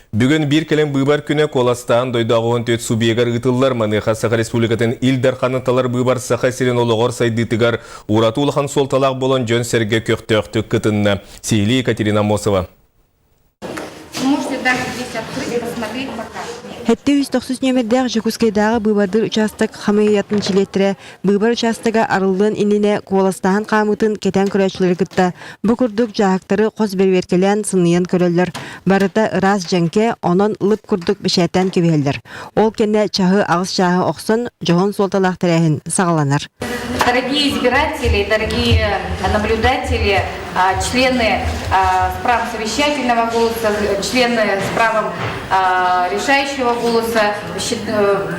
Бүгүн биир кэлим быыбар күнэ куоластаан дойду 84 субъегар ыытыллар. Маныаха Саха Республикатын Ил Дарханын талар быыбар Саха сирин олоҕор сайдыытыгар ураты улахан суолталаах буолан дьон-сэргэ көхтөөхтүк кытынна. Сиһилии Екатерина Аммосова. Можете даже здесь открыть, посмотреть пока. 709 нүөмэрдээх Дьокуускайдааҕы быыбардыыр учаастак хамыыһыйатын чилиэттэрэ Быыбар учаастага арыллыан иннинэ куоластааһын хаамыытын кэтээн көрөөччүлэри кытта бу курдук дьааһыктары хос бэрэбиэркэлээн сыныйан көрөллөр. Барыта ыраас дьэҥкэ, онон лып курдук бэчээттээн кэбиһэллэр. Ол кэннэ чаһы аҕыс чааһы охсон, дьоһун суолталаах тэрээһин саҕаланар. Дорогие избиратели, дорогие наблюдатели, члены с правом совещательного голоса, члены с правом решающего голоса,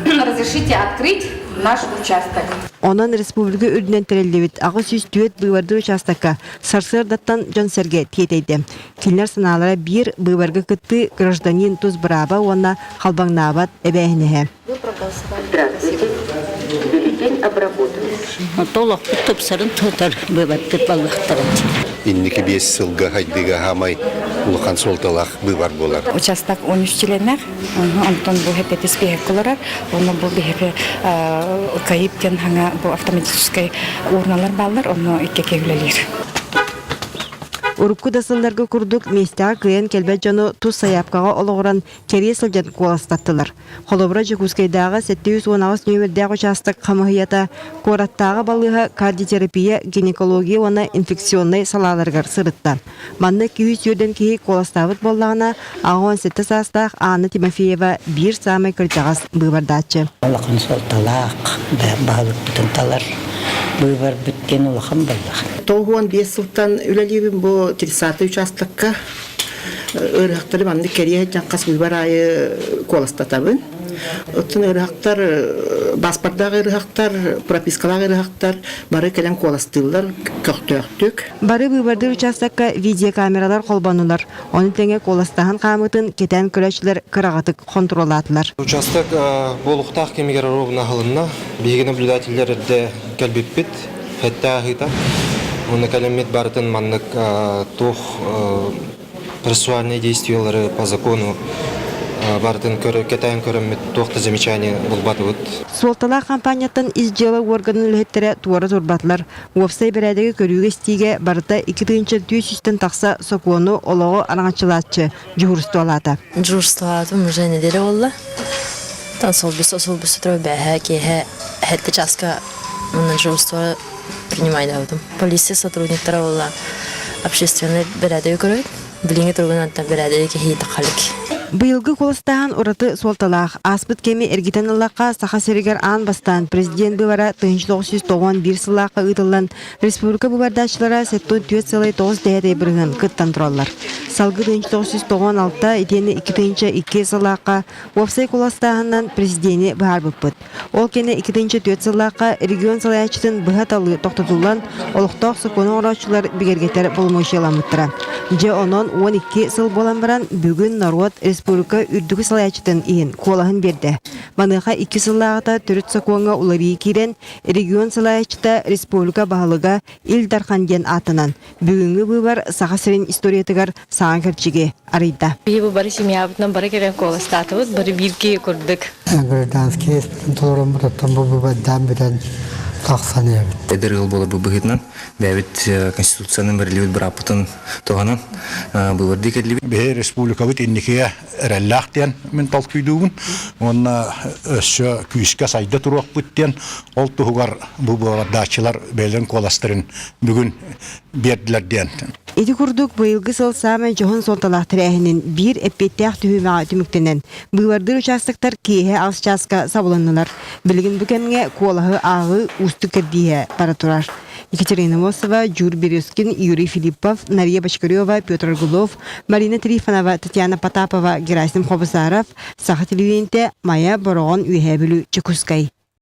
разрешите открыть наш участок. Онон республика үрдүнэн тэриллибит 804 быыбардыыр учаастакка сарсыардаттан дьон-сэргэ тиэтэйдэ. Кинилэр санаалара биир быыбарга кыттыы гражданин тус бырааба уонна халбаҥнаабат эбээһинэһэ. Вы проголосовали. Здравствуйте. Бюллетень обработан. Толохпут тупсарын тутар быыбардык баллахтара. Инники биэс сылга хайдыга хаамай улахан суолталаах быыбар буолар. Участок 13 членнээх. Онтон бу хэппэтис биһэк олорор. Онно бу биһиги КАИП диэн хаҥа бу автоматическай урналар бааллар, онно икки үлэлиир. Урукку да сылларга курдук миэстэҕэ кыайан кэлбэт дьону тус сайаапкаҕа олоҕуран кэрийэ сылдьан куоластаттылар. Холобура, Дьокуускайдааҕы 718 нүөмэрдээх учаастак хамыыһыйата куораттааҕы балыыһа кардиотерапия, гинекология уонна инфекционнай салааларыгар сырытта. Манна 240 киһи куоластаабыт буоллаҕына, 87 саастаах Анна Тимофеева биир саамай кырдьаҕас быыбардааччы. Улахан суолталаах баһылыкпытын талар быыбарбыт диэн улахан буоллаҕа. 95 сылтан үлэлиибин бу 30 учаастакка. Ыарыһахтары маннык кэрийэ сылдьан хас быыбар аайы куоластатабын. Оттон ыарыһахтар, паспордаах ыарыһахтар, пропискалаах ыарыһахтар бары кэлэн куоластыыллар көхтөөхтүк. Бары быыбардыыр учаастакка видеокамералар холбонулар. Ону тэҥэ куоластааһын хаамыытын кэтээн көрөөччүлэр кыраҕатык хонтуруоллаатылар. Участок буолуохтаах кэмигэр ровно аһылынна. Биһиги наблюдателлэр эрдэ кэлбиппит, сэттэ аһыыта. Уонна кэлэммит барытын маннык туох процессуальные действиялары по закону барытын кэтээн көрөммүт туох да замечание булбатыбыт. Суолталаах хампаанньаттан ис дьыала уорганын үлэһиттэрэ туора турбатылар. Уопсай бэрээдэги көрүүгэ-истиигэ барыта 2400-тэн тахса сокуону олоҕу араҥаччылааччы дьуһуурустубалаата. Дьуһуурустубалаатым уже неделя буолла. Тан солбуса солбуса турар бээһэ киэһэ сэттэ чааска мунна дежурство принимайдаабытым. Полиция сотрудниктара буолла общественный бэрээдэги көрөбүт. Билиҥҥи туругунан бэрээдэги кэһии тахалык. Быйылгы куоластааһын ураты суолталаах. Ааспыт кэми эргитэн ыллахха, Саха сиригэр аан бастаан президент быыбара 1991 сыллаахха ыытыллан, республика быыбардааччылара 74,9 бырыһыан кыттан тураллар. Салгыы 1996 итиэннэ 2002 сыллаахха уопсай куоластааһынынан президени быһаарбыппыт. Ол кэннэ 2004 сыллаахха регион салайааччытын быһа талыы тохтотуллан, олохтоох сокуону оҥорооччулар бигэргэтэр боломуочуйаламмыттара. Дьэ, онон 12 сыл буолан баран, бүгүн норуот республика үрдүкү салайааччытын иһин куолаһын биэрдэ. Маныаха икки сыллааҕыта төрүт сокуоҥҥа уларыйыы киирэн, регион салайааччыта республика баһылыга Ил Дархан диэн ааттанан, бүгүҥҥү быыбар Саха сирин историятыгар саҥа кэрчиги арыйда. Биһи бу бары семьябытынан бары кэлэн куоластаатыбыт, бары биир киһи курдук. Гражданский испытын толороммутуттан бу быыбардаан бүтэн тахсан иһэбит. Эдэр ыал буолар быһыытынан бэйэбит Конституциянан бэриллибит бырааппытын туһанан быыбардыы кэллибит. Биһи республикабыт инникигэ эрэллээх диэн мин толкуйдуубун уонна өссө күүскэ сайда туруохпут диэн ол туһугар бу быыбардааччылар бэйэлэрин куоластарын бүгүн биэрдилэр диэн. Ити курдук быйылгы сыл саамай дьоһун суолталаах тэрээһинин биир эппиэттээх түһүмэҕэ түмүктэнэн, быыбардыыр учаастактар киэһэ аҕыс чааска сабылыннылар. Билигин бу кэмҥэ куолаһы ааҕыы уустук кэрдииһэ бара турар. Екатерина Мосова, Дьур Березкин, Юрий Филиппов, Нария Бочкарева, Петр Аргулов, Марина Трифонова, Татьяна Потапова, Герасим Хобусаров, Саха телевидениетэ, Майа, Бороҕон, Үөһээ Бүлүү, Чекускай.